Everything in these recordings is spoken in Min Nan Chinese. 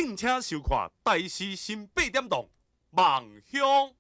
敬請收看《台視新八點檔》夢鄉。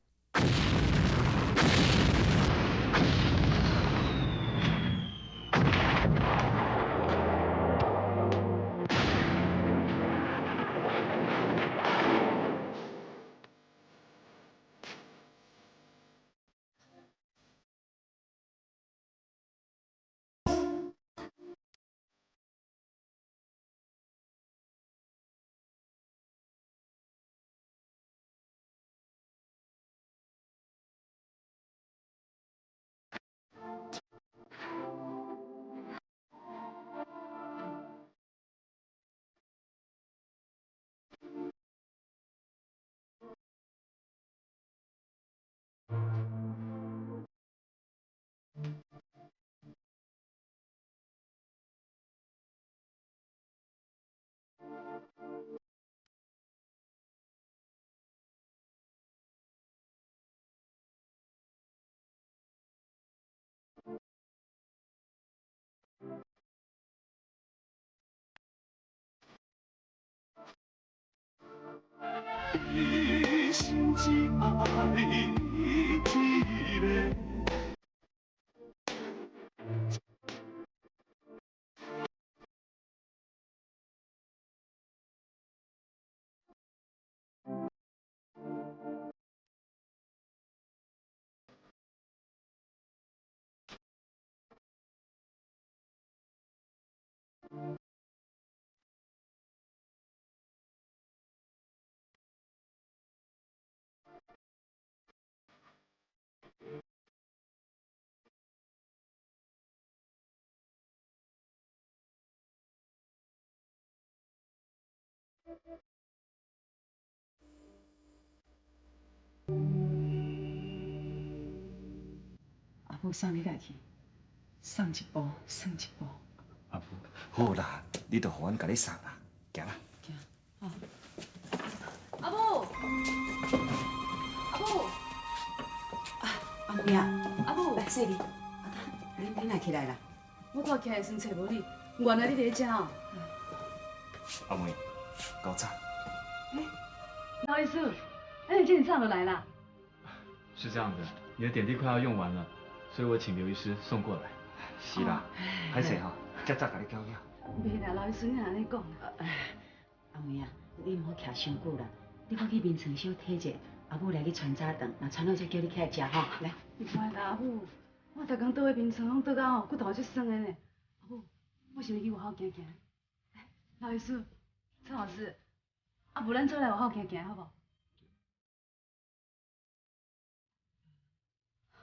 一心只愛你一个。阿母送你來去，送一步算一步。阿母，好啦，你就予阮共你送啦，行啦。行。啊。阿母，阿母，啊，阿妹啊，阿母，來，細膩，阿你你哪起來啦？我拄起來時陣揣無你，原來你佇咧遮哦。阿妹，夠早。欸，老醫師，欸，你這麼早就來啦？是這樣的，你的點滴快要用完了，所以我請劉醫師送過來。是啦，歹勢吼，遮早共你攪擾。袂啦，老醫師，你按呢講啦。阿妹啊，你毋好徛傷久啦，你閣去眠床小體者，阿母來去傳早頓，若傳好才叫你起來食吼。來。毋愛啦，阿母，我逐工倒佇眠床攏倒到吼骨頭足酸的呢。阿母，我想欲去外口行行。來，老醫師，陳老師，啊無咱做來外口行行好無？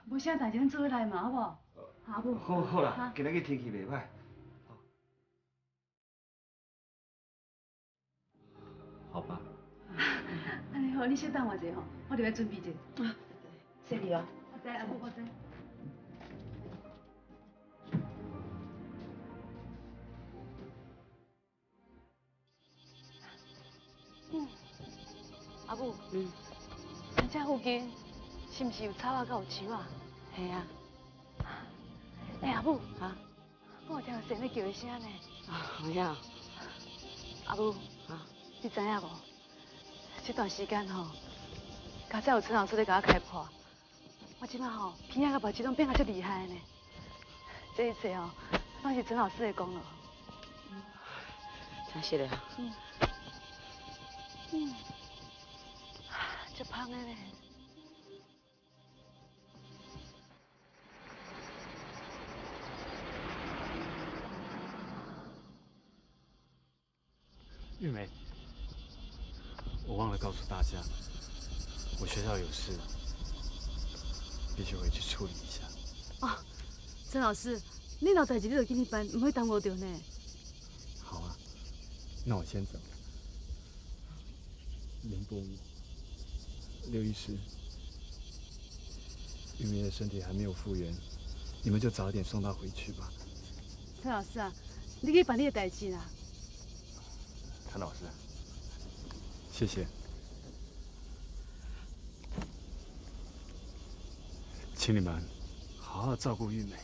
無啥代誌，咱做伙來嘛，好無？阿母。好，好啦，今仔日天氣袂歹。好吧。按呢好，你小等我一下吼，我入來準備者。啊，細膩哦。我知，阿母，我知。嗯，阿母。嗯。咱這附近是毋是有草仔，佮有樹仔？係啊。欸，阿母。啊。我有聽到蟬咧叫的聲呢。啊，有影。阿母。啊。你知影無？這段時間吼，佳哉有陳老師咧共我開破，我這擺吼鼻仔佮目睭攏變甲足厲害呢。這一切吼，攏是陳老師的功勞。真實的。嗯。嗯。足芳的呢。玉梅，我忘了告訴大家，我學校有事，必須回去處理一下。哦，陳老師，你若有代誌，你就緊去辦，毋好耽誤著呢。好啊，那我先走。林伯母、劉醫師，玉梅的身體還沒有復原，你們就早點送她回去吧。陳老師啊，你去辦你的代誌啦。陳老師，謝謝，請你們好好照顧玉梅。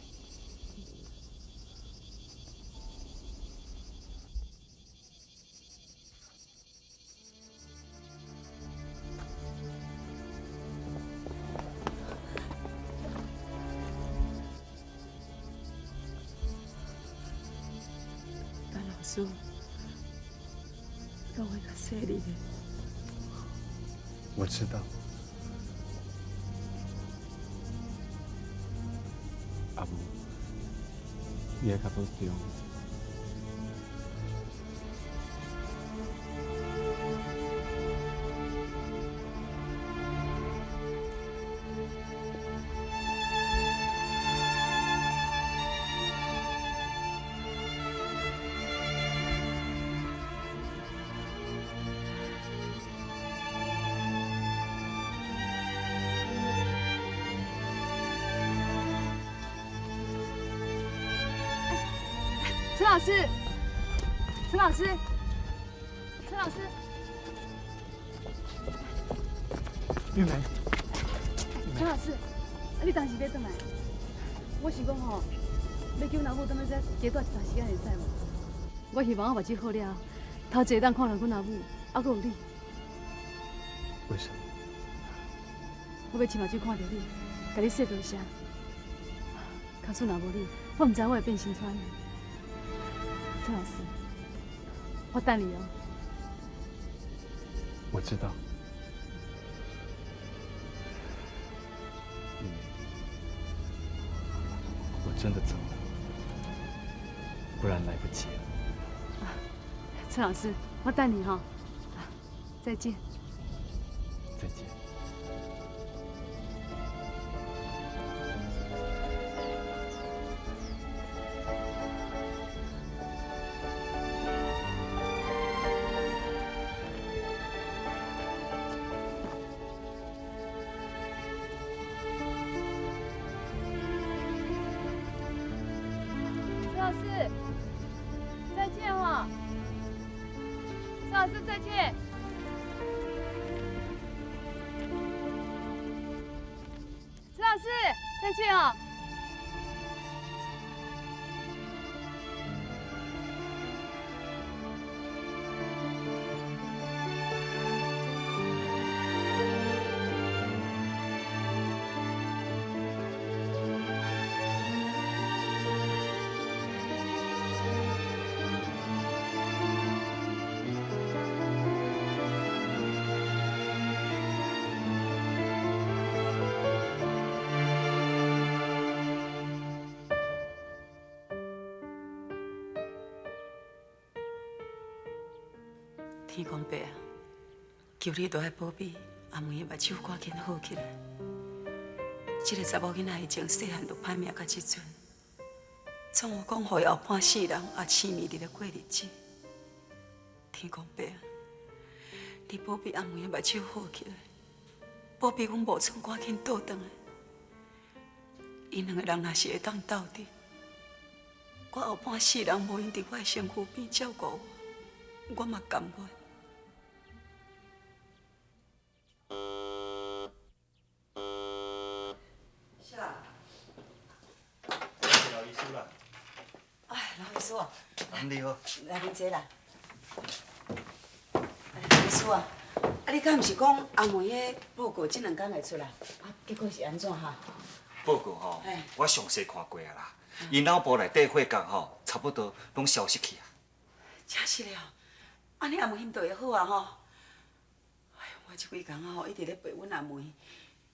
师拢会较细腻的。我知道。阿母，你爱较保重。陈老师，陈老师，陈老师，玉梅，陈老师，啊，你当时欲转来？我想讲吼，欲叫老母转来遮加蹛一段时间会使无？我希望我目睭好了，头一个当看著阮阿母，犹阁有你。为什么？我欲亲目睭看著你，共你说多谢。假使若无你，我毋知我会变成怎样。陈老师，我等你哦。我知道。玉梅，我真的走了，不然来不及了。陈老师，我等你哈，再见。再见。陈老师，再见哈！陈老师再见。陈老师再见哦。天公伯啊，求你都爱保庇阿梅的目睭赶紧好起来。这个查某囡仔伊从细汉就歹命到这阵，总有讲，予伊后半世人也痴迷伫咧过日子。天公伯啊，你保庇阿梅的目睭好起来，保庇阮某孙赶紧倒转来。𪜶两个人若是会当斗阵，我后半世人无𪜶伫我的身躯边照顾我，我嘛甘愿。是啦。老医师啦。哎，老医师哦。你好。来，恁坐啦。老医师啊，啊，你敢毋是讲阿梅的报告这两工会出来？啊，结果是按怎哈？报告吼，我详细看过啊啦。伊脑部内底血管吼，差不多拢消失去啊。真实的哦，按呢阿梅翕就会好啊吼。哎，我这几工啊吼，一直咧陪阮阿梅，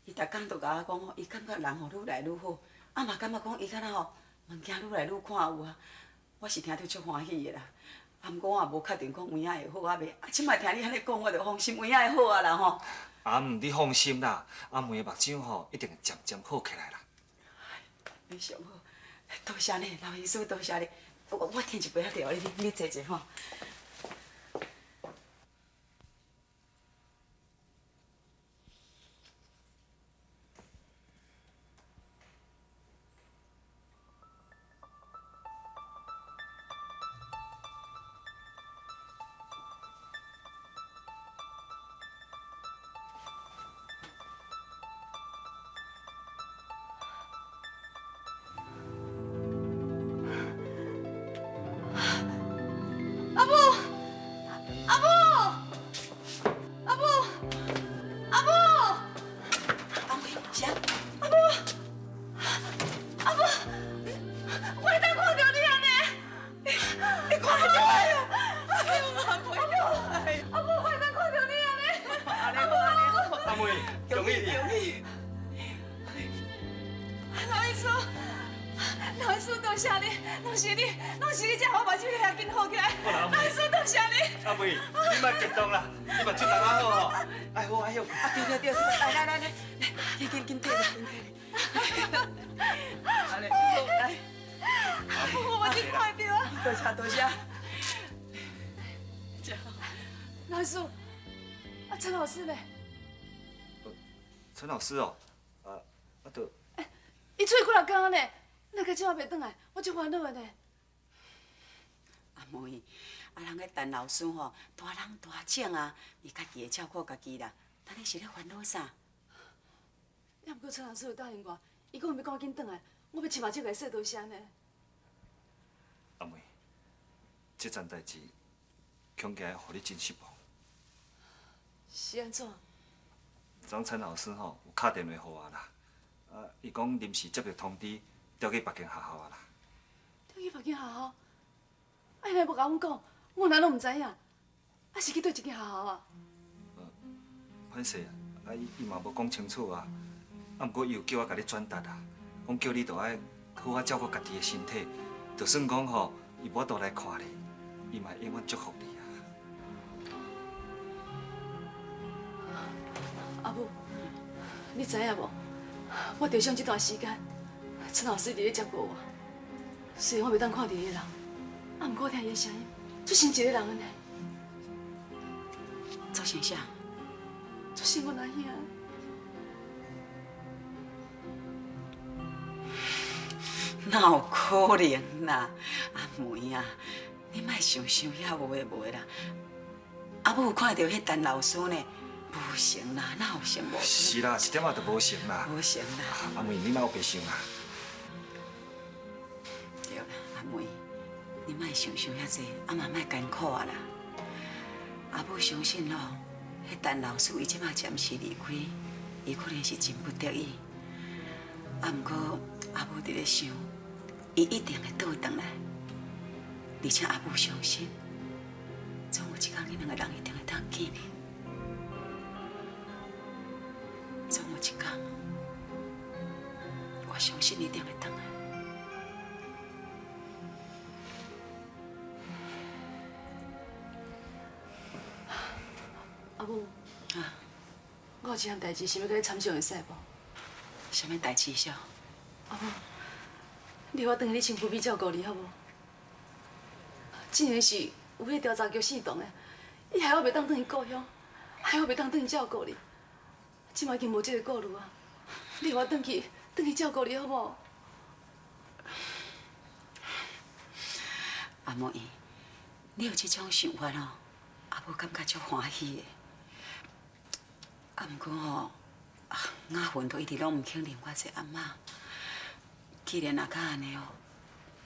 伊逐工都共我讲吼，伊感觉人吼愈来愈好，啊嘛感觉讲伊敢若吼物件愈来愈看有啊。我是听著足欢喜的啦。啊，毋过我也无确定讲有影会好啊袂。啊，这摆听你按呢讲，我就放心，有影会好啊啦吼。阿姆，你放心啦，阿梅的目睭吼一定会渐渐好起来啦。你上好，多谢你，老医师，多谢你。我添一杯仔茶，你坐坐吼。阿母，恭喜你！恭喜！老医师，老医师，多谢你，拢是你，拢是你才予我目睭遐紧好起来。老医师，多谢你。阿妹，你莫激动啦，你目睭淡仔好吼。哎好，哎好。啊对对对，来来来来，来，紧紧紧退来，紧退来。来，来。我目睭看著啊。多谢多谢。老师，啊陈老师呢？陈老师哦，啊就。伊出去几若工呢，哪个这马袂转来？我足烦恼的呢。阿妹，啊人个陈老师吼，大人大种啊，伊家己会照顾家己啦。那你是咧烦恼啥？也毋过陈老师有答应我，伊讲欲赶紧转来，我欲拭目睭共伊说多谢呢。阿妹，这件代志恐惊予你真失望。是按怎？昨陈老师吼有敲电话予我啦，啊，伊讲临时接到通知，调去别间学校啊啦。调去别间学校？啊，伊若无共阮讲，我哪拢毋知影？啊，是去佗一间学校啊？歹势啊，伊伊嘛无讲清楚啊。啊，毋过伊有叫我共你转达啊，讲叫你著爱好好照顾家己的身体，就算讲吼，伊无法度来看你，伊嘛会永远祝福你啊。阿母，你知影无？我受伤这段时间，陈老师伫咧照顾我。虽然我袂当看著伊的人，啊，毋过我听伊的声音，足像一个人的呢。足像啥？足像阮阿兄。哪有可能啦？阿梅啊，你莫想想遐有的无的啦。阿母有看著彼陈老师呢，无成啦，哪有成无？是啦，一点仔都无成啦。无成啦。阿梅，你莫乌白想啦。对啦，阿梅，你莫想想遐济，啊嘛莫艰苦啊啦。阿母相信吼，彼陈老师伊这马暂时离开，伊可能是真不得已。啊，毋过阿母伫咧想，伊一定会倒转来，而且阿母相信，总有一天恁两个人一定会当见面。总有一天，我相信一定会转来。阿母，啊，我有一项代志想欲佮你参详，会使无？啥物代志小？阿母，你予我转去你身躯边照顾你好无？之前是有彼条查叫姓董的，伊害我袂当转去故乡，害我袂当转去照顾你。这马已经无这个顾虑啊！你予我转去，转去照顾你好无？阿妹，你有这种想法哦，阿母感觉足欢喜的。啊，毋过吼，雅云都一直拢毋肯认我这阿嬷。既然若敢按呢哦，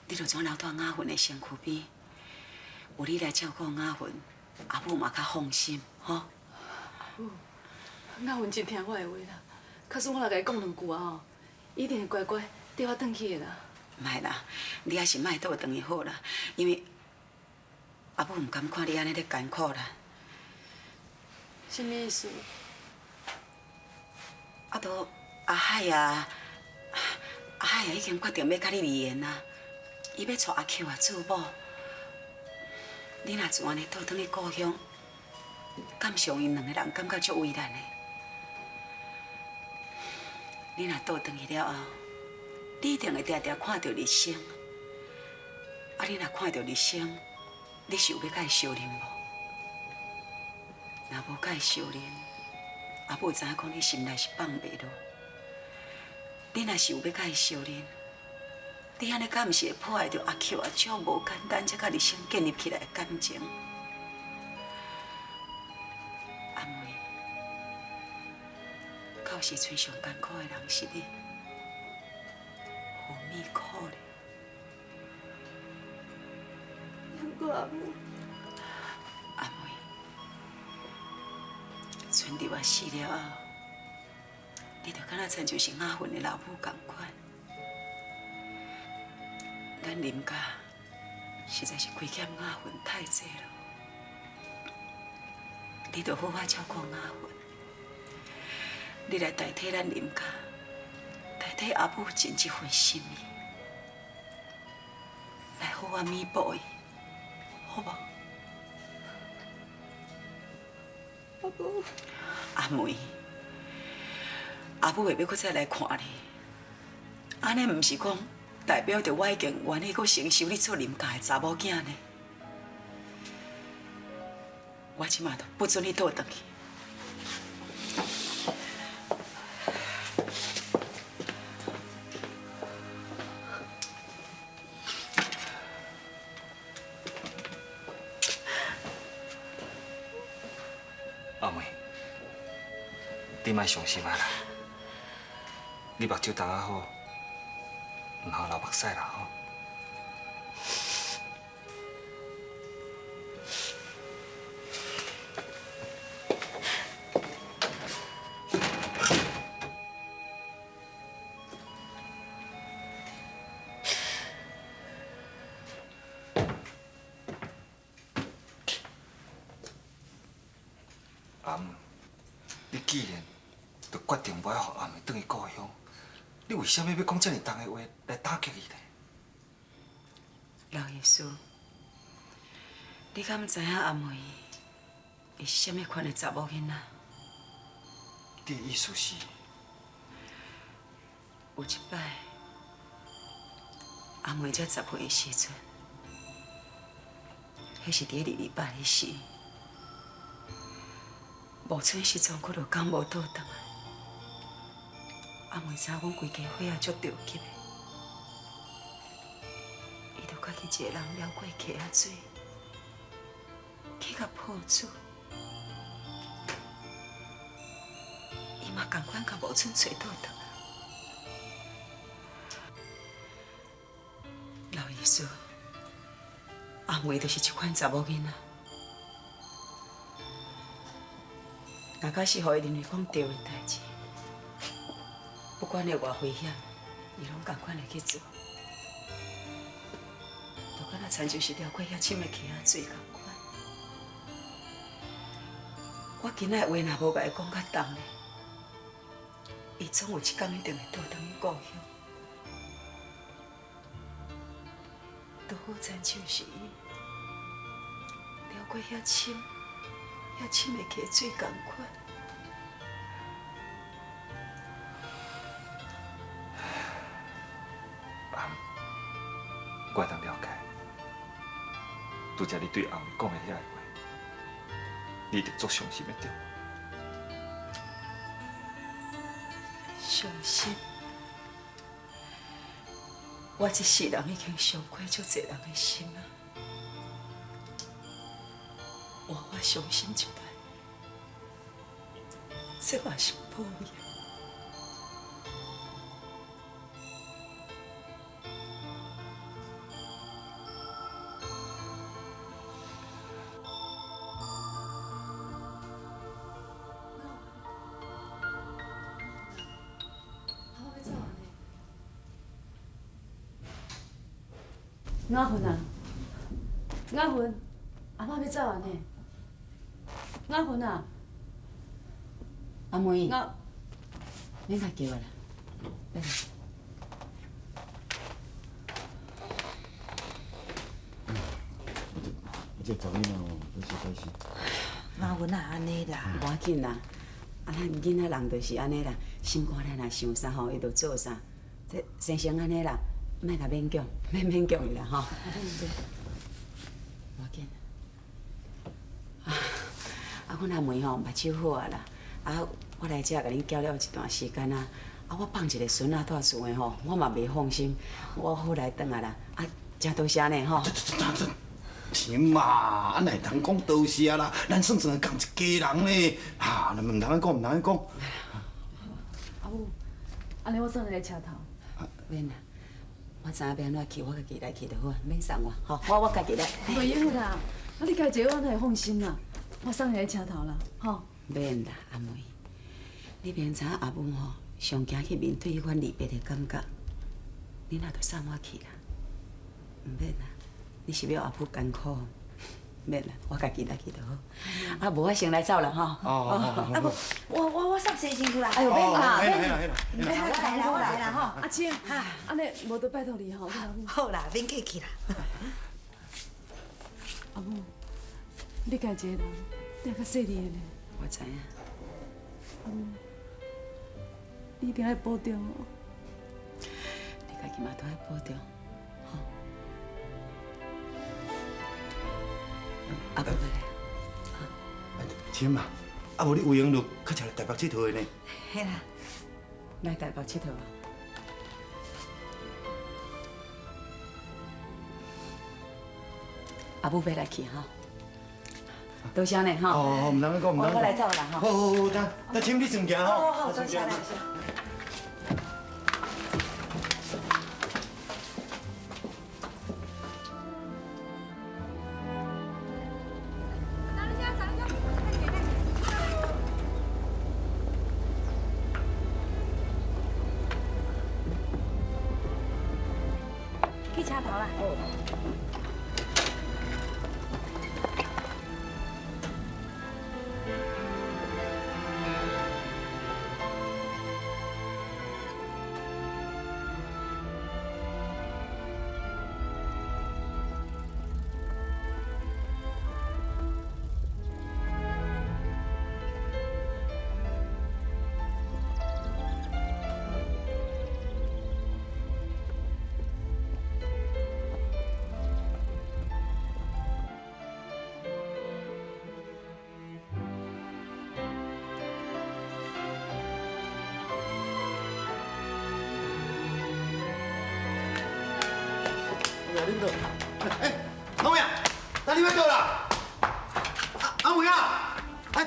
你就怎留蹛雅云的身躯边，有你来照顾雅云，阿母嘛较放心，吼。阿母，雅云真听我的话啦，假使我若共伊讲两句啊吼，伊一定会乖乖缀我转去的啦。莫啦，你还是莫倒转去好啦，因为阿母毋甘看你按呢咧艰苦啦。啥物意思？啊，都阿海啊，阿海啊已经决定欲佮你离缘啊，伊欲娶阿扣啊做某。你若就按呢倒转去故乡，敢是予𪜶两个人感觉足为难的。你若倒转去了后，你一定会定定看著日升。啊，你若看著日升，你是有欲佮伊相认无？若无佮伊相认，阿母知影讲你心内是放袂落。你若是有欲佮伊相认，你按呢敢毋是会破坏著阿扣啊足无简单才佮日升建立起来的感情？阿妹，到时阵上艰苦的人是你，何物苦咧？毋过阿母，阿妹，春伫我死了后，你就敢若亲像是雅云的老母仝款。咱林家实在是亏欠雅云太济了，你著好好照顾雅云。你來代替咱林家，代替阿母盡這份心意，來好好彌補伊，好無？阿母，阿梅，阿母會欲閣再來看你，按呢毋是講代表著我已經願意閣承受你做林家的查某囝呢？我這馬都不准你倒轉去。阿妹，你莫傷心啊啦！你目睭干仔好，毋通流目屎啦吼。阿姆，你既然就決定無愛予阿妹轉去故鄉，你為啥物欲講遮爾重的話來打擊伊呢？劉醫師，你敢知影阿妹伊是啥物款的查某囡仔？你的意思是？有一擺，阿妹才10歲的時陣，彼是佇咧二二八彼時。無春失蹤，閣就敢無倒轉來。阿妹知影阮規家伙仔足著急的，伊就家己一个人撩過溪仔水，去共抱住。伊嘛仝款共無春揣倒轉來。劉醫師，阿妹就是這款查某囡仔。若假是予伊認為講對的代誌，不管會偌危險，伊攏仝款會去做。就敢若親像是撩過遐深的溪仔水仝款。我今仔的話若無共伊講較重咧，伊總有一工一定會倒轉去故鄉。拄好親像是伊撩過遐深。遐深的溪水仝款。阿姆，我會當了解。拄才你對阿妹講的遐个話，你一定足傷心的對？傷心？我這世人已經傷過足濟人的心啊！換我傷心一擺，這嘛是報應。阿芬啊，阿芬，阿媽欲走啊呢。阿芬啊，阿妹，阿，免共叫我啦，免。我這查某囡仔吼，拢是開始。阿芬啊，按呢啦。無要緊啦，啊，咱囡仔人就是按呢啦，心肝內若想啥吼，伊就做啥。這生成按呢啦，莫共勉強，免勉強伊啦吼。無要緊。啊，阮阿妹吼目睭好啊啦，啊，我來遮共恁交了一段時間啊，啊，我放一个孫仔蹛厝的吼，我嘛袂放心，我好來轉來啦，啊，真多謝呢吼。是嘛，啊，哪會通講多謝啦？咱算算仝一家人呢，哈，毋通按呢講，毋通按呢講。阿母，按呢我送你來車頭。免啦，我知影欲按怎去，我家己來去就好啊，免送我，吼，我家己來。袂用啦，啊，你家坐我哪會放心啦？我送你來車頭啦，吼。免啦，阿妹，你明知影阿母吼上驚去面對彼款離別的感覺，你若閣送我去啦？毋免啦，你是欲阿母艱苦？免啦，我家己來去就好。啊，無我先來走啦吼。哦，啊無，我送先生去啦。哎喲，免啦，免免。我來啦，我來啦吼。阿青，按呢無就拜託你吼，你老母。好啦，免客氣啦。阿母，你家一个人，你較細膩的呢。我知影。阿母，你一定愛保重哦。你家己嘛都愛保重，吼。阿母來。親啊，啊無你有閒就較常來台北𨑨迌的呢。嘿啦。來台北𨑨迌啊！阿母欲來去吼，多謝呢吼。哦，毋通講，毋通講。我來走啦吼。好好好，等等，請你先行吼。好好，多謝啦。去車頭啦。哎，阿妹啊，那你欲倒啦？阿妹啊，哎。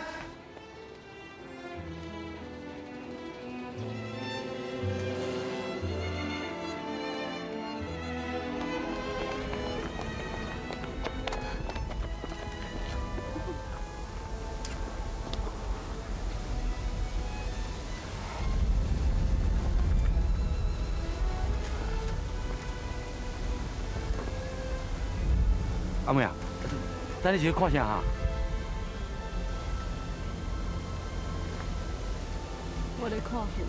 阿妹啊，等你是去看啥啊？我咧看云。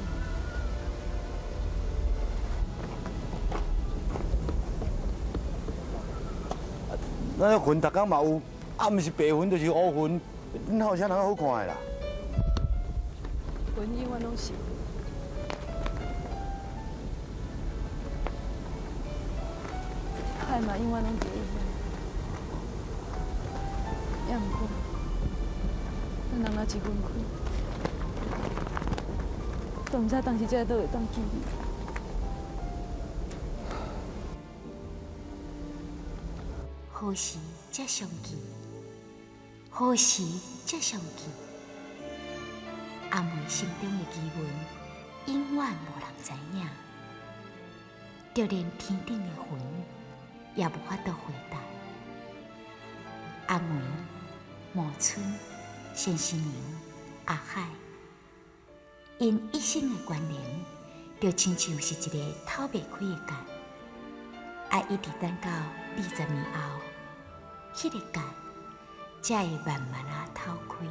咱个云逐工嘛有，啊，毋是白云就是乌云，哪有啥通好看的啦？云永远攏是。海嘛永远攏伫咧遐。也毋过，咱人若一分开，都毋知当时才会倒会当见面。何时才相见？何时才相见？阿梅心中的疑问，永远无人知影。就连天顶的云，也无法度回答。阿梅、望春、先生娘、阿海，𪜶一生的关联，就亲像是一个透袂开的结。啊，一直等到20年后，彼个结才会慢慢仔透开。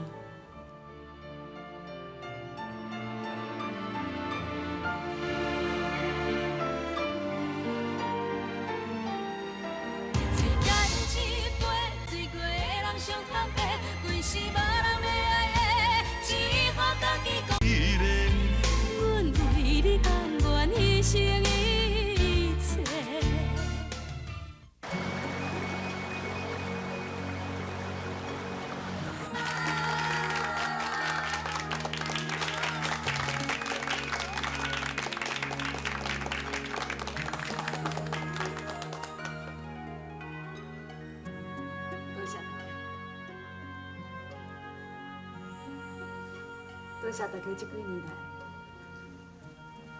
多謝大家這幾年來，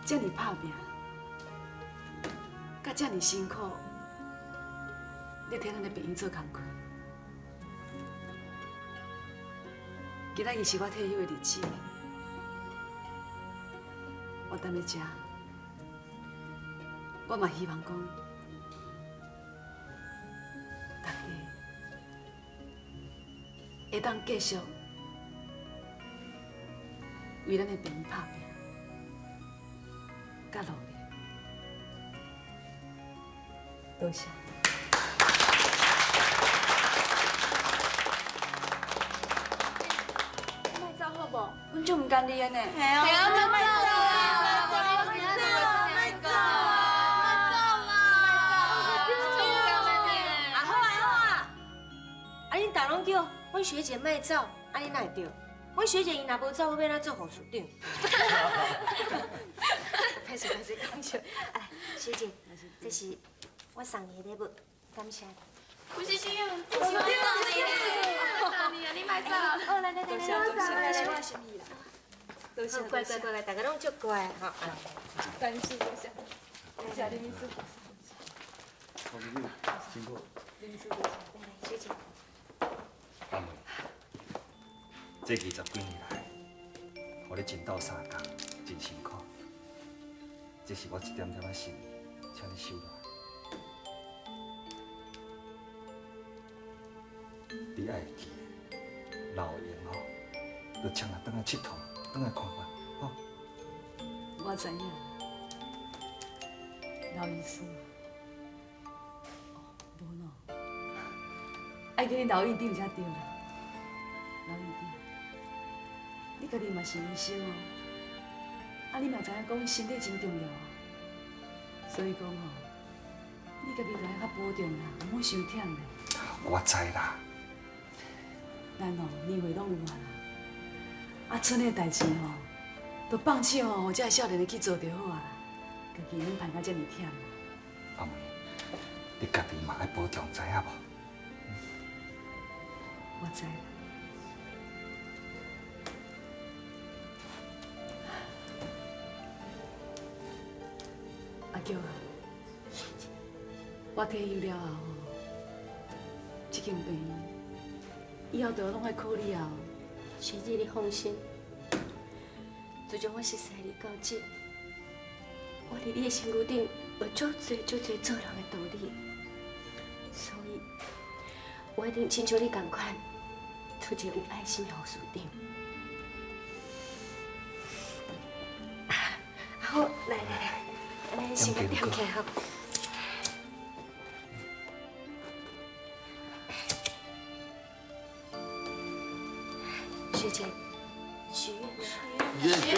這爾拍拚，佮這爾辛苦，咧替咱的病院做工課。今仔日是我退休的日子，我踮咧遮，我嘛希望講，大家会当继续为咱的病院拍拼，佮努力。多谢。莫走好无？阮足毋甘你的呢。嘿啊，莫走啊！莫走啊！莫走啊！啊好啊好啊！啊恁逐拢叫阮学姐莫走，按呢哪会对？阮学姐伊若无走，我欲按怎做护士长？歹势歹势，讲笑。来，学姐，这是我送你的礼物，感谢。不是是，不是我送你的，我送你啊，你莫走。哦，来来来来，来，多谢我心意啦。多谢，乖乖乖乖，大家拢足乖吼。感谢多谢，多谢林秘书。好朋友，辛苦。林秘书多谢。来来，学姐。阿妹，这20几年来，予你真斗相共，真辛苦。这是我一点点仔心意，请你收落来。你爱会记得，老闲吼，就常来转来𨑨迌，转来看我，吼。我知影，老医师，哦，无喏，爱叫你老院长才对啦。老院长，你家己嘛是医生哦，啊，你嘛知影讲身体真重要啊，所以讲吼，你家己就爱较保重啦，毋好伤忝啦。我知啦。咱哦，年岁拢有啊啦，啊，賰的代志吼，就放手吼，予这少年的去做就好啊啦，家己免盼甲遮尔忝啦。阿妹，你家己嘛爱保重，知影无？我知。阿菊啊，我退休了后吼，这间病院以后就拢爱靠你啊。学姐，你放心，自从我熟似你到这，我伫你的身躯顶学足济足济做人的道理，所以，我一定亲像你仝款，做一个有爱心的护士长。好，来来来，咱先来点起来吼。学姐，许愿。许愿。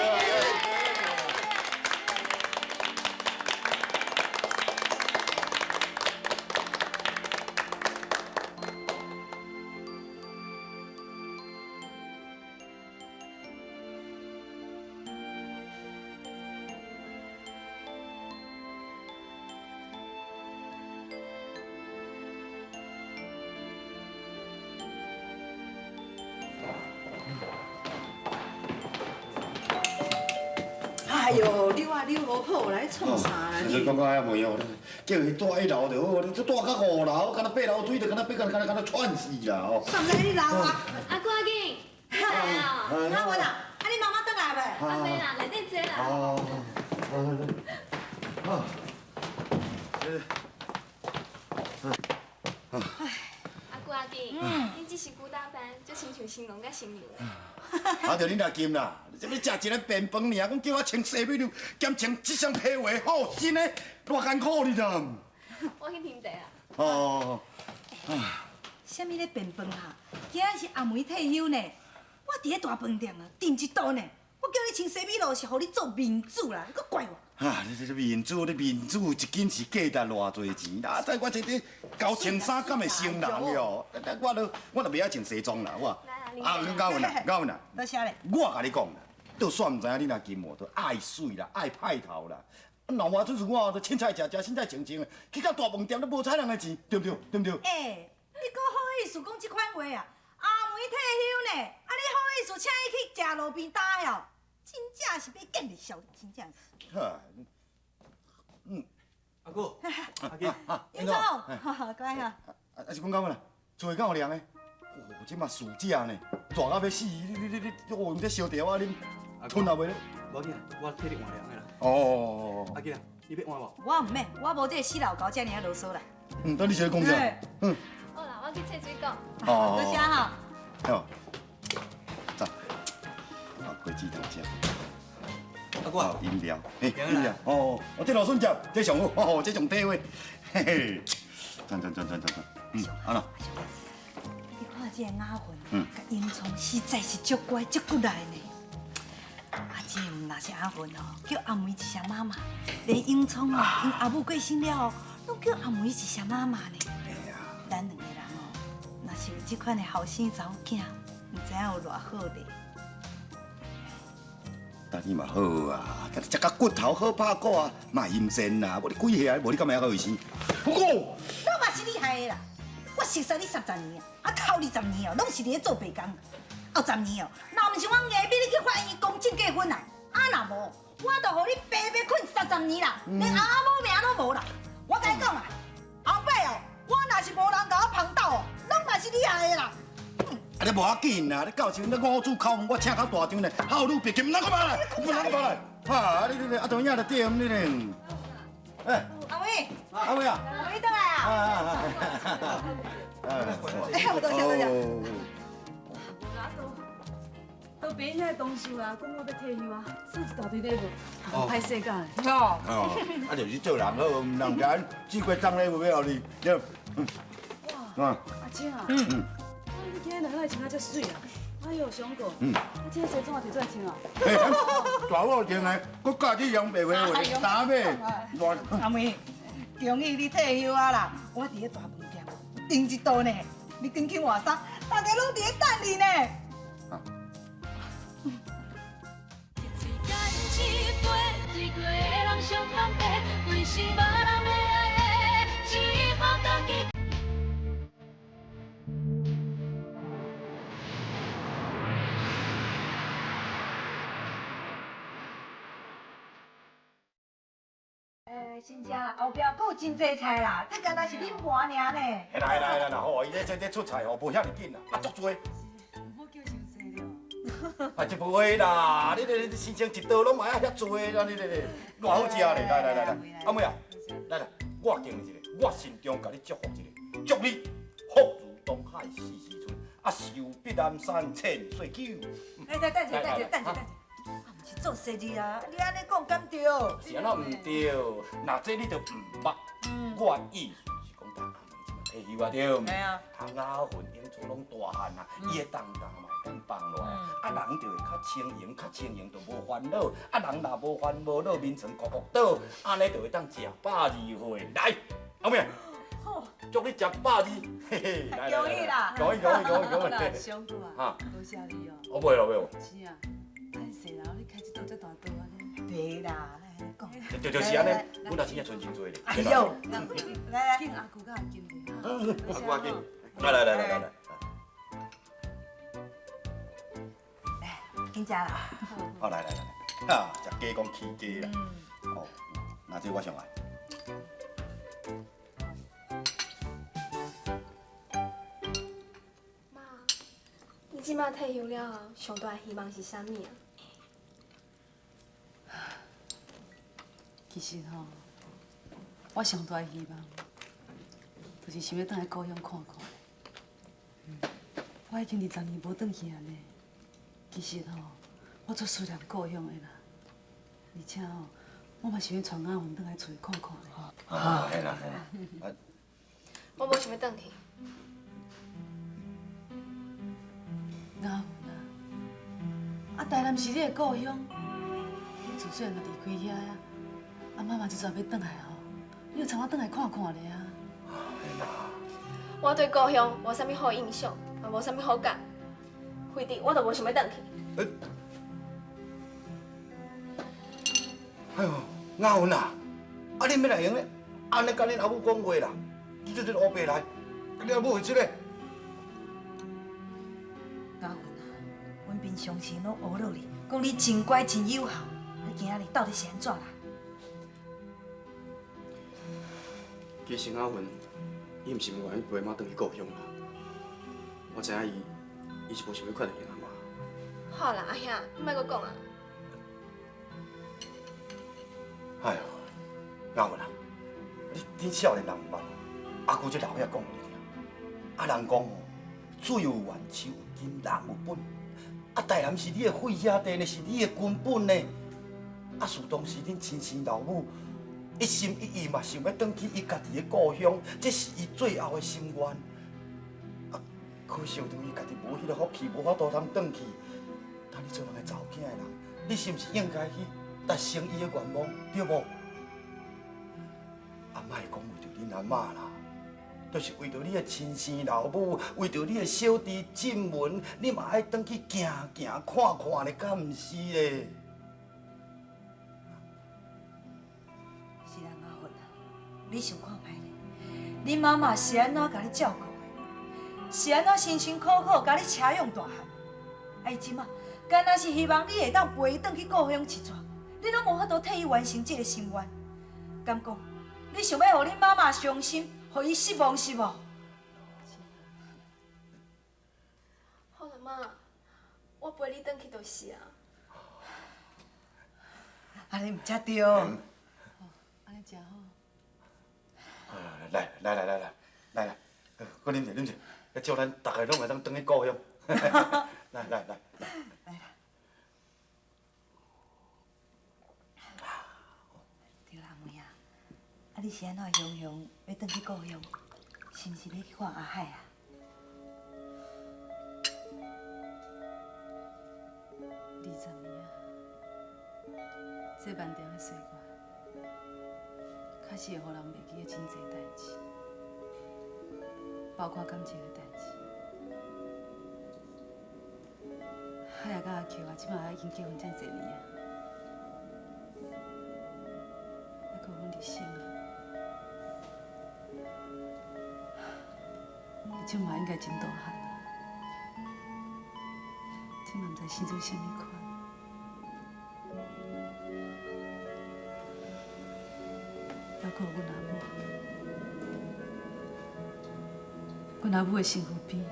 哎呦，溜啊溜无好来创啥啦？你讲到遐袂哦，叫伊住一楼就好，你这住到5楼，敢若爬楼梯，就敢若爬，敢若敢若喘死啦哦。上来你楼啊！阿姑阿紧，来啊！阿文啊，啊你妈妈转来未？阿妹啦，内底坐啦。哦，啊，阿姑阿紧，恁这身躯打扮，就亲像新郎佮新娘的。啊，就恁阿金啦，你这欲食一个便饭尔，讲叫我穿西米露，兼穿这身皮鞋，好新的，偌艰苦你知？我去品茶啊。哦。啥物咧便饭啊？今仔是阿梅退休呢，我伫咧大饭店啊，订一桌呢。我叫你穿西米露是予你做面子啦，你阁怪我？啊，你这面子，你面子一斤是价值偌济钱？啊，在我这里交穿衫敢会成人哟？我都我都袂晓穿西装啦，我。啊，咬文啦，咬文啦。多谢咧。我共你讲啦，就算毋知影你若金无，都爱媠啦，爱派头啦。啊，若我就是我，都凊彩食食，凊彩穿穿的，去到大饭店都无睬人的钱，对毋对？对毋对？欸，你阁好意思讲这款话啊？阿梅退休呢，啊你好意思请伊去食路边摊哦？真正是欲见你笑，真正是。哈，嗯。阿姑，阿金，英总，乖哈。啊，是讲到啦，厝内敢有凉的？哦，这嘛暑假呢，热到欲死，你，哦，用这烧茶我啉，吞也袂咧。无要紧，我替你换凉的啦。哦。阿金，你欲换无？我毋免，我无这个死老狗遮尔仔啰嗦啦。嗯，等你是咧讲啥？嗯。好啦，我去切水果。哦。多谢哈。吼，走，啊，果子通食。阿哥，饮料，嘿，饮料，哦，哦，这芦笋汁，这上好，哦，这上体味，嘿嘿，赞赞赞赞赞赞，嗯，安怎？你看这个雅云，佮英聪实在是足乖足骨力呢。啊，这毋若是阿云哦，叫阿梅一声妈妈，连英聪哦，𪜶阿母过身了后，拢叫阿梅一声妈妈呢。咱两个人哦，若是有这款的后生查某囝，毋知影有偌好咧。但你嘛好啊，家己食甲骨头好拍鼓啊，嘛会阴煎啦，无你几岁啊？无你敢会晓卫生？不过，拢嘛是你害的啦！我熟识你三十年啊，啊头二十年哦，拢是伫咧做白工。后十年哦，若毋是我硬逼你去法院公证结婚啦，啊若无，我就予你白白睏三十年啦，连阿某名拢无啦。我共你讲啊，后摆哦，我若是无人共我捧斗哦，拢嘛是你害的啦。啊，你无要紧啦，你到时阵你五子叩门，我请较大张咧，孝女白金，毋通干嘛来？毋通干嘛来？哈，啊你你啊，当影就对，你咧。哎，阿伟，阿伟啊，阿伟转来啊！啊啊啊！哎，多谢多谢。都病院遐同事啊，讲我欲退休啊，送一大堆礼物，歹势甲。哦。哦，啊就是做人好，人家志国送礼物欲予你，对。哇，阿青啊，你今日哪会穿啊遮媠啊？哎呦，上过。啊，这个西装也摕出来穿啊？大某穿的，阁教你用白话话，打咩？阿妹，恭喜你退休啊啦！我伫咧大饭店顶一桌呢，你转去换衫，大家拢伫咧等你呢。新家后壁阁有真济菜啦，这敢若是恁婆尔呢。来来来来，吼，伊这出菜吼，无遐尔紧啦，啊，足济。毋好叫伤济了。啊，这不会啦，你这新鲜一道拢嘛爱遐济啦，你这偌好食咧！来来来来，阿妹啊，来来，我敬你一个，我心中共你祝福一个，祝你福如东海四时春，啊寿比南山千岁久。哎，等等者，等者，等者，等者。是做生意啊，你按呢讲敢对？是按怎毋对？若这你就毋捌。我意思是讲，阿妹这马退休啊，对毋？啊。啊，雅云英厝拢大汉啊，伊的重担嘛会当放落来，啊，人就会较轻盈，较轻盈就无烦恼。啊，人若无烦无恼，眠床咕咕倒，按呢就会当食百二岁。来，阿妹，祝你食百二，嘿嘿，来恭喜啦！恭喜恭喜恭喜恭喜！上哥啊，多谢你哦。我袂了，袂了。是啊。歹势啦，你开这刀遮大刀按呢。袂啦，哪会按呢讲？就就是按呢，阮若真正賰真济咧。哎呦，来来，敬阿舅佮阿金咧。阿舅阿金，来来来来来来。来，紧食啦。好，来来来，啊，食鸡讲起鸡啦。哦，那这我上爱。妈，你这马退休了后，上大的希望是啥物啊？其实吼，我上大的希望，就是想欲转来故乡看看。我已经20年无转去啊呢。其实吼，我足思念故乡的啦。而且吼，我嘛想欲带雅云转来厝里看看咧。啊，嘿啦嘿啦。我无想欲转去。雅云啊，啊，台南是你的故乡，你自细汉就离开遐啊。啊，妈妈这阵欲转来吼，你就参我转来看看咧啊。我对故乡无啥物好印象，嘛无啥物好感，非得我都无想欲转去。哎呦，雅云啊，啊，恁欲来用咧？按呢共恁阿母讲话啦，你这这乌白来，你阿母会这个？雅云啊，阮平常时拢学落你，讲你真乖真有孝，你今仔日到底是按怎啦？其实阿云，伊毋是无愿意陪妈转去故乡啦。我知影伊，伊是无想欲看著𪜶阿妈。好啦，阿兄，你莫阁讲啊。哎呦，雅云啊，你恁少年人毋捌，阿舅这老岁仔讲予你听。啊，人讲吼，水有源，树有根，人有本。啊，台南是你的血兄弟呢，是你的根本呢。啊，事当时恁亲生老母一心一意嘛，想欲转去伊家己的故乡，这是伊最后的心愿。啊，可惜著伊家己无彼个福气，无法度通转去。但你做人的查某囝的人，你是毋是应该去达成伊的愿望，对无？啊，莫讲为著恁阿嬷啦，就是为著你的亲生老母，为著你的小弟进文，你嘛爱转去行行看看咧，敢毋是咧？是啦，阿芬啊，你想看覓咧？恁妈妈是按怎共你照顾的？是按怎辛辛苦苦共你车养大汉？啊，伊这马敢若是希望你会当陪伊转去故乡一逝，你拢无法度替伊完成这个心愿，敢讲？你想欲予恁妈妈伤心，予伊失望是无？好啦，妈，我陪你转去就是啊。按呢毋才对。按呢真好。来来来来来来来，阁啉者啉者，祝咱逐个拢会当转去故乡。来来来。来啦。对啦，阿妹啊，啊你是按怎雄雄欲转去故乡？是毋是欲去看阿海啊？ 20年啊，这漫长的岁月，确实会予人袂记得真济代志，包括感情的代志。海仔佮阿球啊，这马已经结婚遮济年啊，犹阁有阮日生啊，伊这马应该真大汉啊，这马毋知生做啥物款。犹阁有阮阿母，阮阿母的身躯边，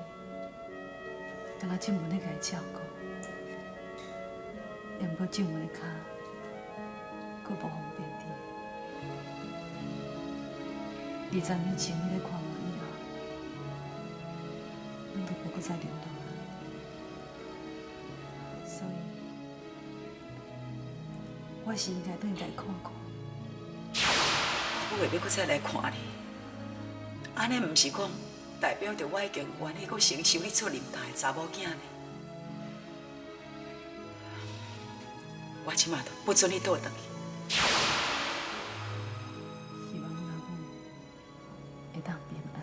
敢若静文咧共伊照顾。也毋过静文的跤，阁无方便伫。20年前，伊来看我以后，阮都无阁再联络啊。所以，我是应该转去共伊看看。我袂欲阁再来看你，按呢毋是讲代表著我已经愿意阁承受你出认大的查某囝呢？我这马都不准你倒转去。希望阮阿母会当平安。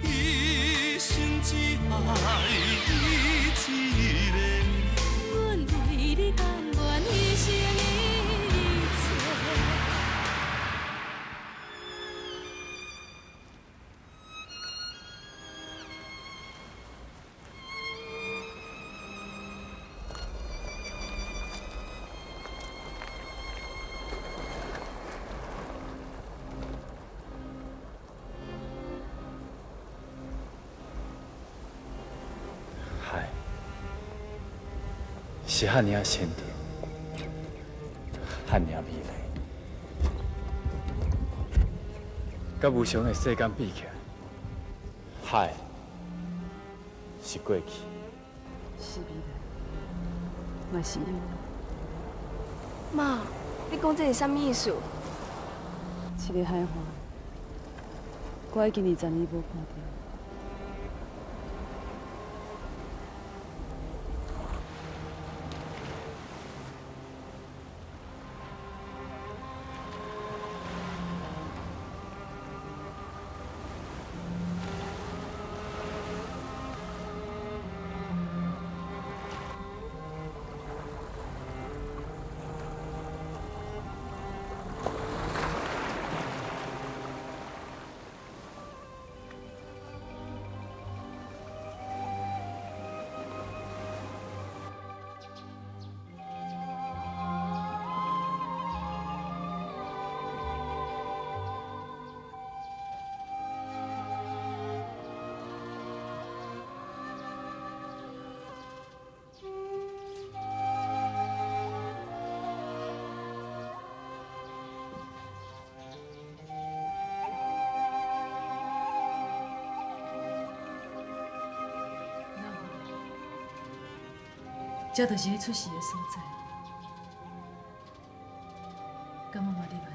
一生只爱你一个。阮为你甘愿牺牲一切。海是遐尔仔鲜甜，遐尔仔美丽，佮无常的世间比起来，海是过去。是未来，嘛是永远。妈，你讲这是啥物意思？这个海岸，我已经20年无看著。這就是你出世的所在。敢媽媽入來？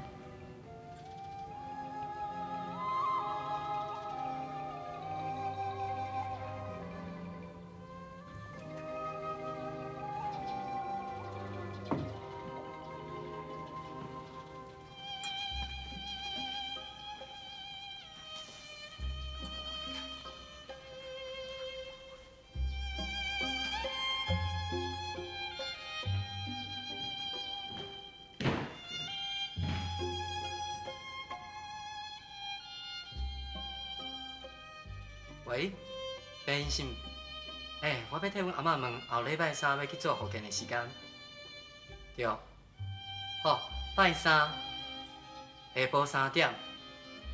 喂，白医生，欸，我欲替阮阿嬷问后礼拜三欲去做复健的时间，对，好，拜三下晡3点，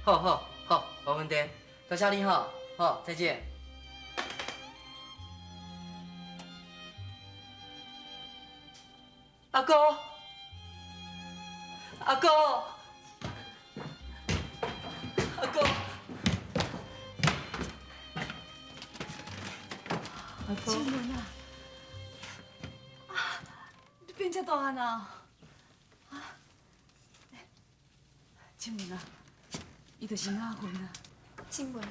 好好好，无问题，多谢你吼，好，再见。阿哥，阿哥，阿哥。静文啊，啊，你变遮大汉啊？啊，静文啊，伊就是雅云啊。静文，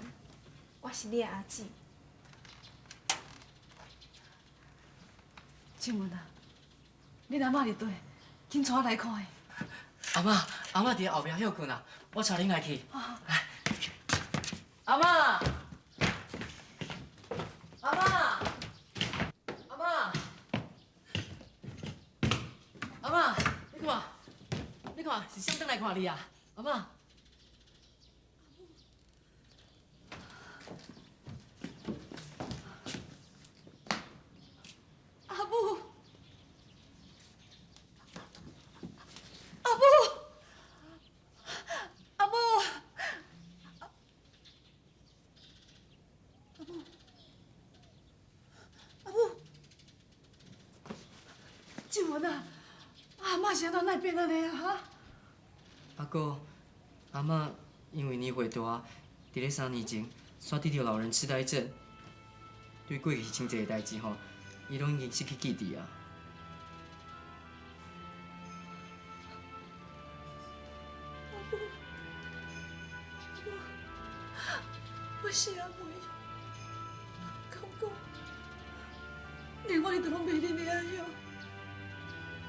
我是你的阿姊。静文啊，恁阿嬷伫佗？紧带我来看伊。阿嬷，阿嬷伫后壁歇睏啊，我带恁来去。阿嬷，阿嬷，阿嬷，阿嬷，你看，你看，是啥转来看你啊？阿嬷。阿母，阿母，阿母，阿母，阿母，静文啊，阿嬷是按怎哪会变按呢啊？哈？阿哥，阿嬷因为年岁大，伫咧3年前，煞得著老人痴呆症，对过去真济代志吼，伊拢已经失去记忆啊。阿母，我是阿梅，敢讲，连我都拢袂认得啊！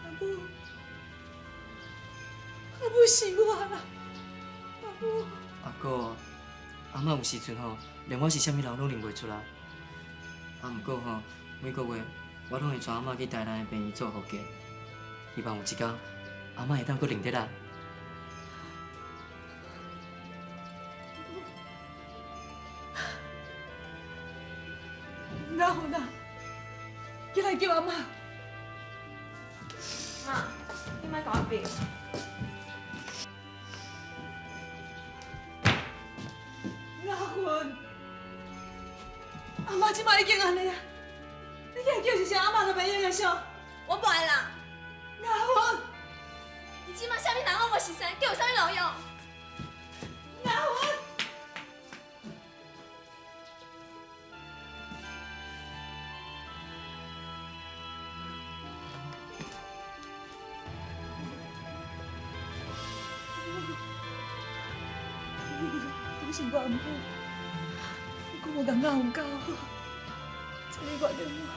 阿母，阿母是我啦，阿母。阿哥，阿嬷有时阵吼，连我是啥物人拢认袂出来。啊，毋过吼，每个月我拢会带阿嬷去台南的病院做复健，希望有一天阿嬷会当阁认得咱。阿芬啊，起来叫阿嬷。妈，你莫共我逼。阿芬，阿嬷这摆已经按呢啊，你起来叫一声阿嬷就袂用了，啥？我不爱啦。阿芬，你这摆啥物人拢无熟似，叫有啥物路用？阿芬。都是我毋好，我无共阿芬教好，请你原谅我。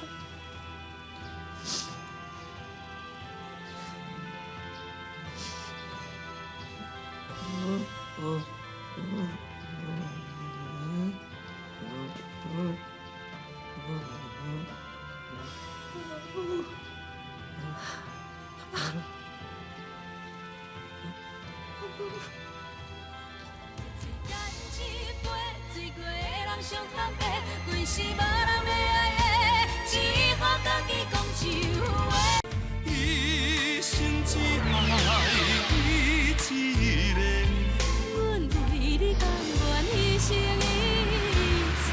一生只爱你一个。阮为你甘愿牺牲一切。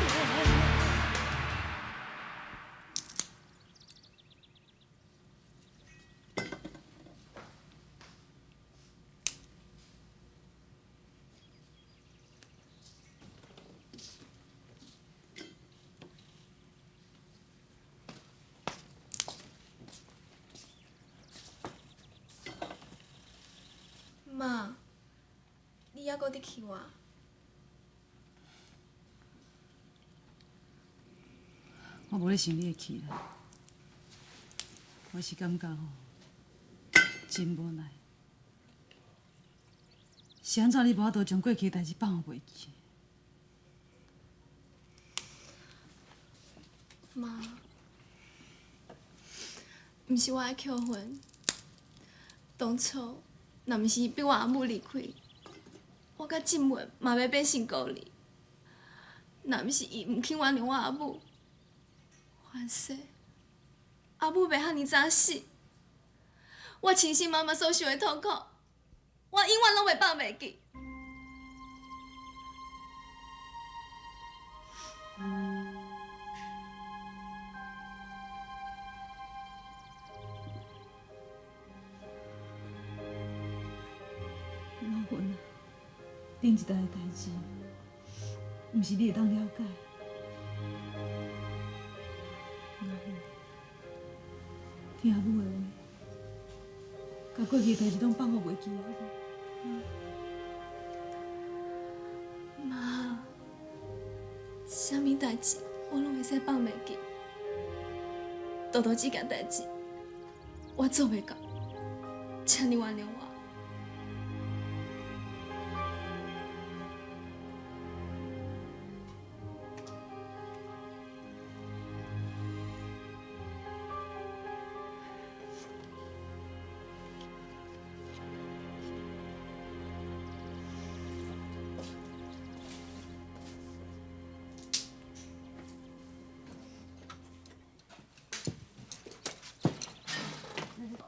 妈，你犹阁伫气我？我无咧生你的气啦，我是感觉吼，真无奈。是按怎你无法度将过去的代志放予袂记？妈，毋是我爱扣分。当初若毋是逼我阿母离开，我佮静文嘛欲变成孤儿。若毋是伊毋肯原谅我阿母，反正阿母袂遐尔早死，我亲生妈妈所受的痛苦，我永远拢袂放袂记。老云啊，顶一代的代志，毋是你会当了解。阿母，听阿母的话，共过去的代志拢放予袂记，好无？妈，啥物代志我拢会使放袂记，独独这件代志，我做袂到，请你原谅我。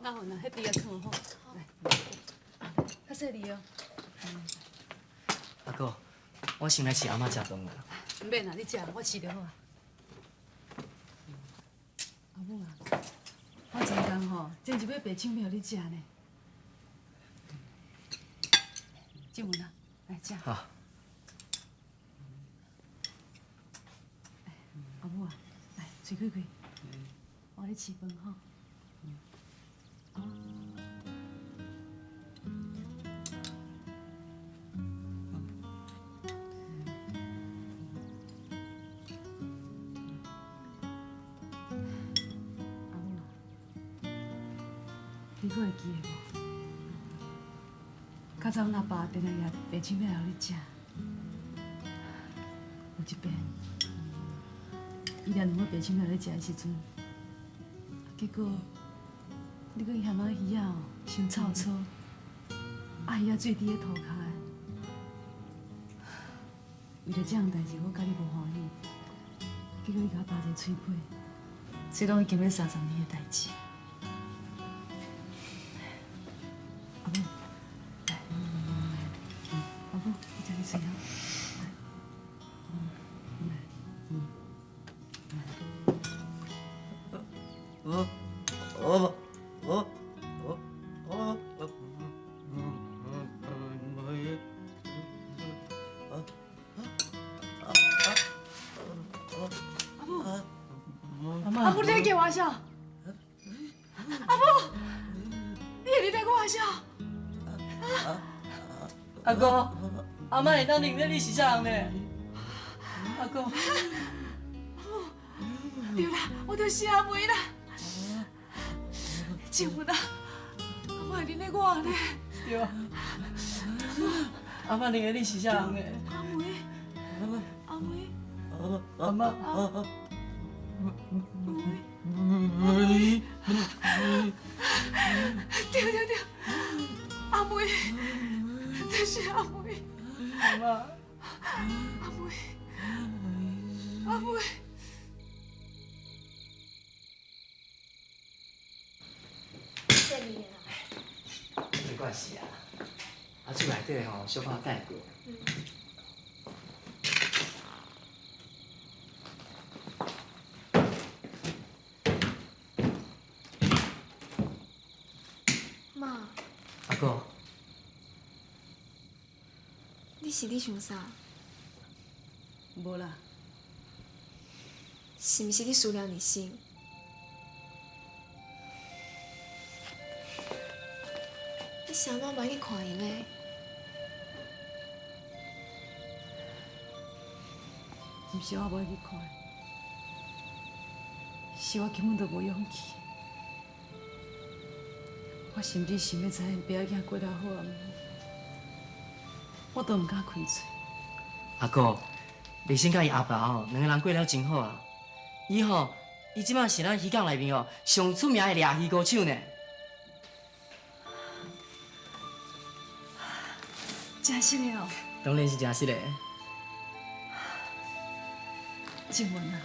阿云啊，彼边仔囥好，来，较细腻哦。阿哥，我先来饲阿嬷食饭啦。毋免啦，你食，我饲就好啊。阿母啊，我前工吼煎一尾白手面予你食呢。静文啊，来食。好。阿母啊，来，喙开开，我咧饲饭吼。阿母啊，你阁会记得无？较早阮阿爸定定攑白手面来予你食，有一遍，伊掠两尾白手面予你食的时阵，结果你阁嫌仔鱼仔哦伤臭粗，啊鱼仔水伫咧涂跤的。为著这项代志，我佮你无欢喜，结果你共我打一个喙皮，这拢已经欲30年的代志。阿母，来，阿母，你食你喙啊。阿母，你咧叫我啥？阿母，你会认得我啥？阿哥，阿嬷会当认得你是啥人呢？阿哥，阿母，对啦，我就是阿梅啦。静文啊，阿嬷会认得我呢？对啊，阿嬷认得你是啥人呢？阿梅，阿梅，阿嬷。梅，对对对，阿梅，这是阿梅，阿嬷，阿梅，阿梅。谢你啦。没关系啊，啊厝内底吼小可改过。妈，阿哥，你是咧想啥？无啦。是毋是你思念日新？你是按怎无爱去看伊呢？毋是我无爱去看，是我根本就无勇气。我甚至想欲知𪜶爸仔囝过得好抑毋好，我都毋敢开喙。阿姑，丽生佮伊阿爸吼，两个人过了真好啊。伊吼，伊这马是咱渔港内面吼上出名的掠鱼高手呢。真实的哦。当然是真实的。静文啊，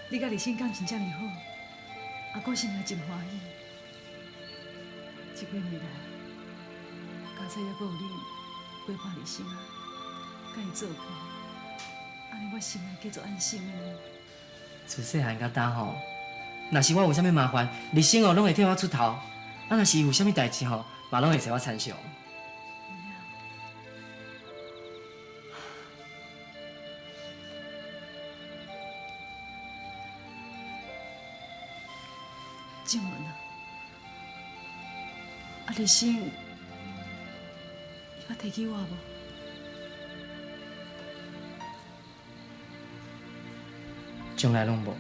你佮丽生感情这么好，阿姑心内真欢喜。这几年来，佳哉犹阁有你陪伴丽生啊，佮伊做伴，按呢我心内加做安心的呢。自细汉到今吼，若是我有啥物麻烦，丽生哦拢会替我出头；啊，若是伊有啥物代志吼，嘛拢会找我参详。静文啊，啊丽生，伊捌提起我无？从来拢无，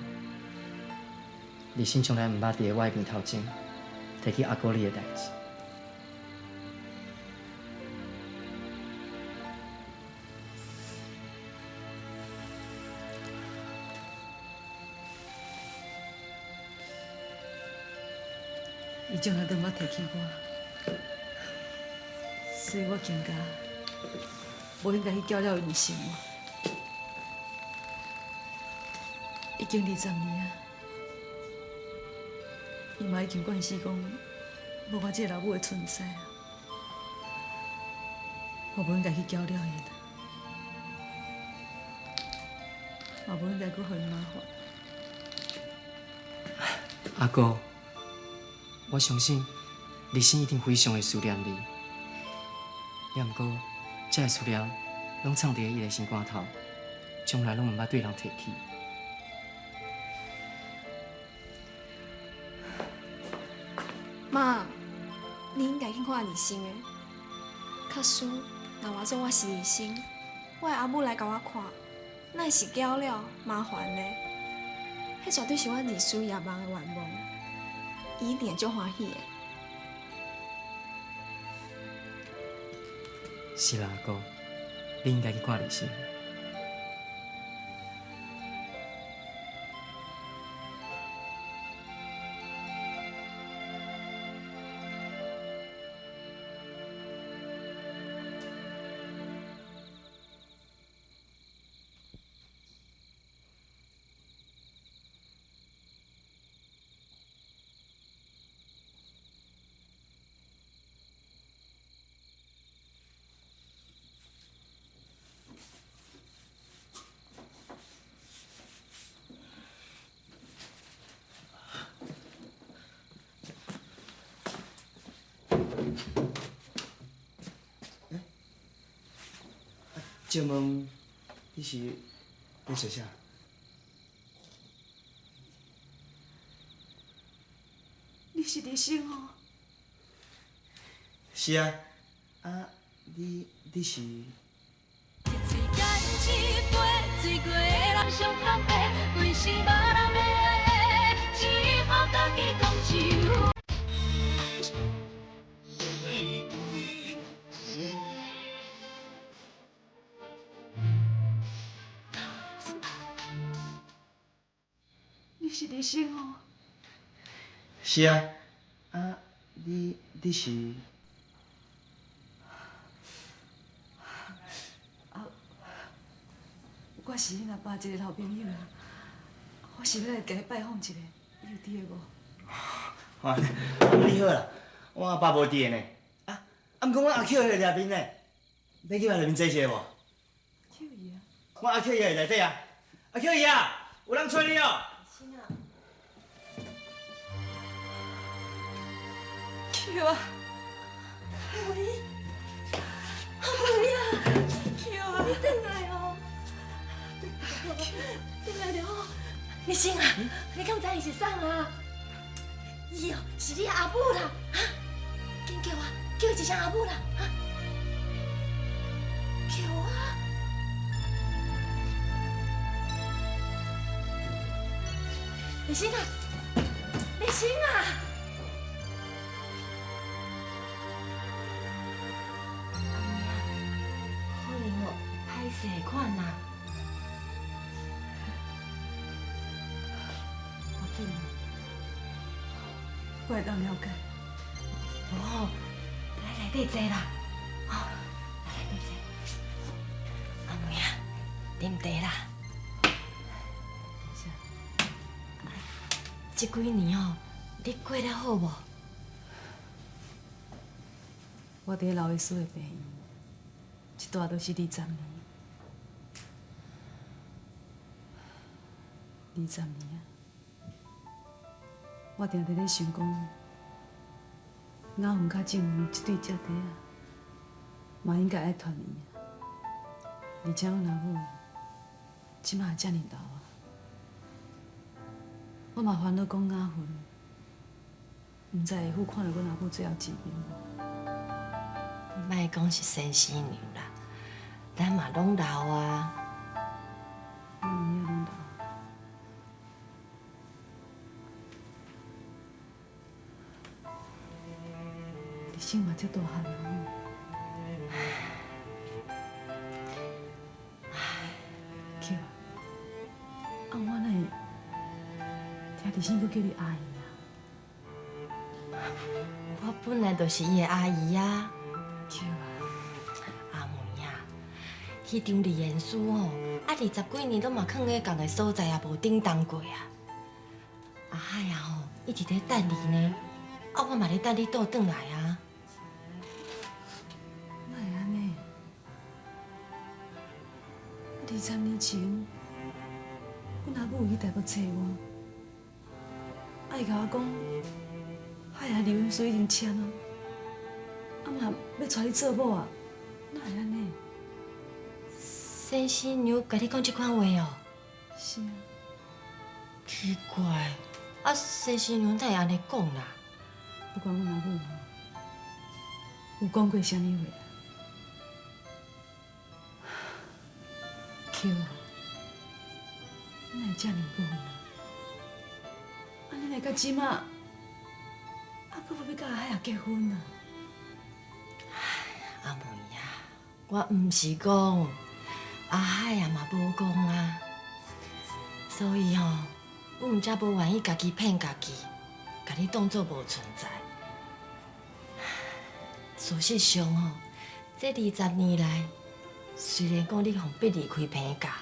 丽生从来毋捌伫我的面头前提起阿姑你的代志。伊从来都毋捌提起我，所以我更加无应该去搅扰𪜶的生活。已经20年啊，伊嘛已经惯势讲无我这个老母的存在啊，我无应该去搅扰𪜶，嘛无应该阁予𪜶麻烦。阿姑，我相信丽生一定非常的思念你，也毋过这个思念拢藏伫伊的心肝头，从来拢毋捌对人提起。妈，你应该去看丽生的。假使若换做我是丽生，我的阿母来共我看，哪会是搅扰麻烦呢？彼绝对是阮二叔夜梦的愿望，伊一定会足欢喜的。是啦，阿姑，你应该去看丽生。借问你是咧找啥？你是丽生哦？是啊，啊，你是？你是丽生哦？是啊，啊，你是？啊，我是恁阿爸一个老朋友啊，我是欲来共伊拜访一下，伊有伫个无？啊，你好啦，我阿爸无伫个呢。啊，啊，毋过阮阿克伫内面呢，欲去内面坐一下无？克姨啊？我阿克伊伫内底啊。阿克姨啊，有人揣你哦。克啊！阿梅，阿梅啊！克啊！你转来哦！转来了哦！丽生啊，你敢知伊是啥啊？伊哦，是你阿母啦！啊，紧叫我。叫伊一聲阿母啦，哈！叫啊！立新啊，立新啊！阿妹啊，可能哦，歹勢款啦。無緊，我會當了解。無吼，來內底坐啦，吼，來內底坐。阿妹啊，啉茶啦。多謝。這幾年哦，你過得好無？我佇老醫師的病院，一蹛就是20年，20年啊！我定定咧想講，雅雲佮靜文這對姐弟仔，嘛應該愛團圓啊！而且阮阿母這馬遮爾老啊，我嘛煩惱講雅雲，毋知會赴看著阮阿母最後一面無？莫講是先生娘啦，咱嘛攏老啊。有影攏老。日生嘛遮大漢啊！唉，菊啊，我哪會聽日生閣叫你阿姨啊？我本來就是伊的阿姨啊。菊啊，阿妹啊，彼張離言書吼，啊20幾年攏嘛囥咧仝个所在，也無振動過啊。阿海啊吼，一直咧等你呢，啊我嘛咧等你倒轉來啊。哪會按呢？20年前，阮阿母有去台北找我，啊伊共我講，海啊離婚書已經簽啊，啊嘛欲娶你做某啊，哪會按呢？先生娘共你講這款話哦？是啊。奇怪，啊先生娘哪會按呢講啦？不管阮阿母吼有講過啥物話啊？菊啊，你哪會遮爾過分啊？啊，你來到這馬，啊，閣無欲佮阿海仔結婚啊？阿妹啊，我毋是講，阿海啊嘛無講啊，所以吼，阮才無願意家己騙家己，共你當作無存在。事實上吼，這20年來，雖然講你予逼離開棚架，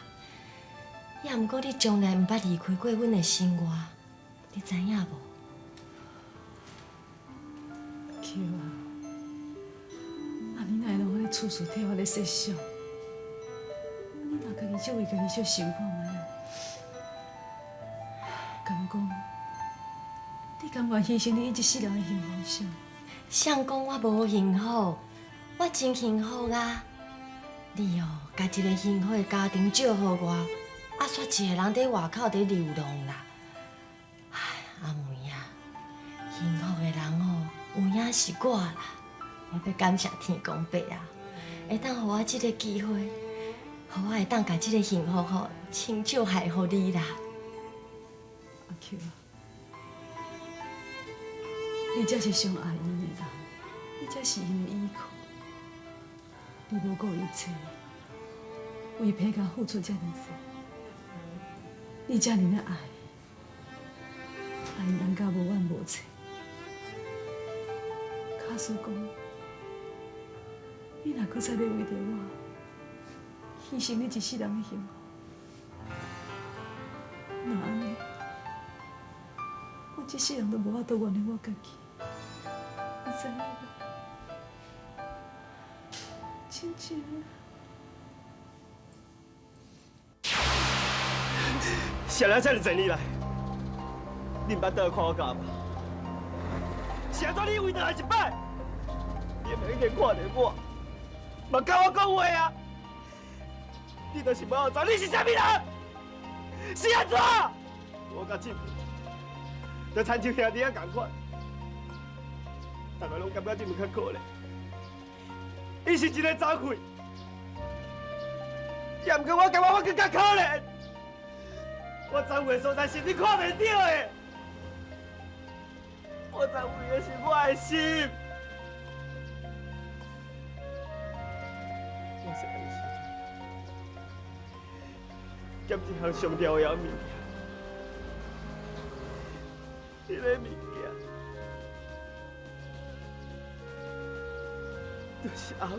也毋過你從來毋捌離開過阮的生活，你知影無？菊啊，啊你哪會攏按呢處處替我咧設想？你若家己少為家己少想看覓啊？敢講，你甘願犧牲你一世人的幸福啥？誰講我無幸福？我真幸福啊！你哦，共一个幸福的家庭祝予我，啊，煞一个人佇外口佇流浪啦。唉，阿妹啊，幸福的人哦，有影是我啦。我欲感謝天公伯啊，會當予我這个機會，予我會當共這个幸福吼，親手害予你啦。阿菊啊，你才是上愛𪜶的人，你才是𪜶的依靠。你無顧一切，為彭家付出遮爾濟，你遮爾的愛，愛𪜶愛甲無怨無切。假使講，你若閣再欲為著我，犧牲你一世人的幸福，那按呢，我這世人都無法度原諒我家己，你知影無？真正。誰人遮爾濟年來，你毋捌倒來看我佮阿媽？是按怎你回來一擺，你也袂一定看著我，嘛佮我講話啊！你就是無走，你是啥物人？是按怎？我佮志明，就親像兄弟仔仝款，逐个攏感覺志明較可憐。伊是一个杂废。也毋过我感觉我阁较可怜，我杂废的所在是你看袂著的，我杂废的是我的心。我细汉的时阵，捡一项上重要物件，彼个物件就是阿母。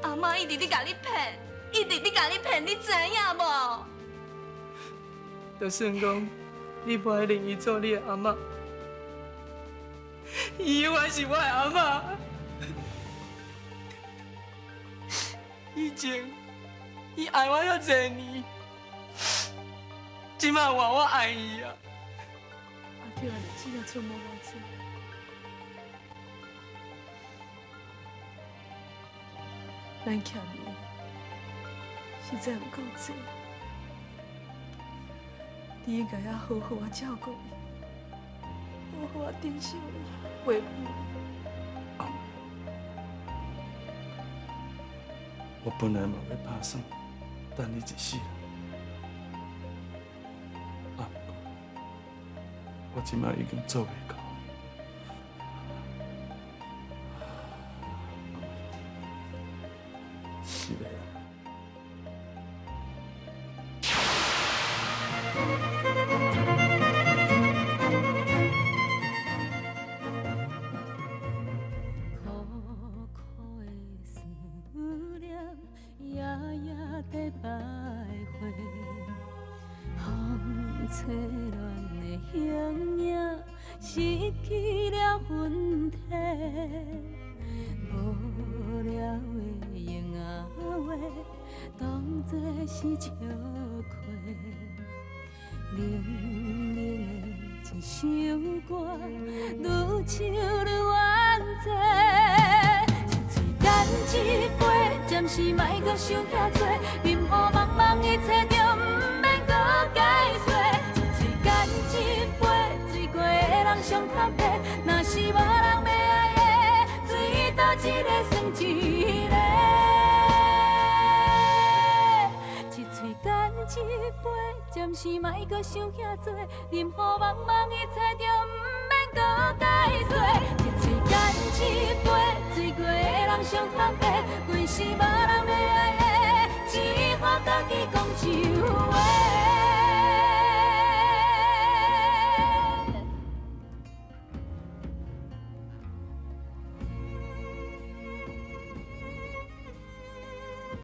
阿妈一直咧共你骗，一直咧共你骗，你知影无？就算讲你无爱认伊做你的阿嬷，伊永远是我的阿嬷。以前伊爱我遐济年，这摆换我爱伊啊！阿娇的日子也剩无偌济。咱欠伊实在有够济，你应该要好好仔照顾伊，好好仔珍惜伊，陪伴伊。我本来嘛欲拍算等你一世人，啊，不过我这摆已经做袂到。是的。苦苦的思念，夜夜在徘徊，风吹乱的形影，失去了魂体。无聊的闲仔话，当作是笑亏。冷冷的一首歌，愈唱愈怨嗟。一喙干一杯，暂时莫阁想遐多，任雨茫茫一切就毋免阁解释。一喙干一杯，醉过的人上坦白，若是无人欲爱的，最多一个算一个。一喙干一杯，暂时莫阁想遐多，任雨茫茫一切就毋免阁解释。一喙干一杯，醉过的人上坦白，规世无人欲爱的，只好家己讲。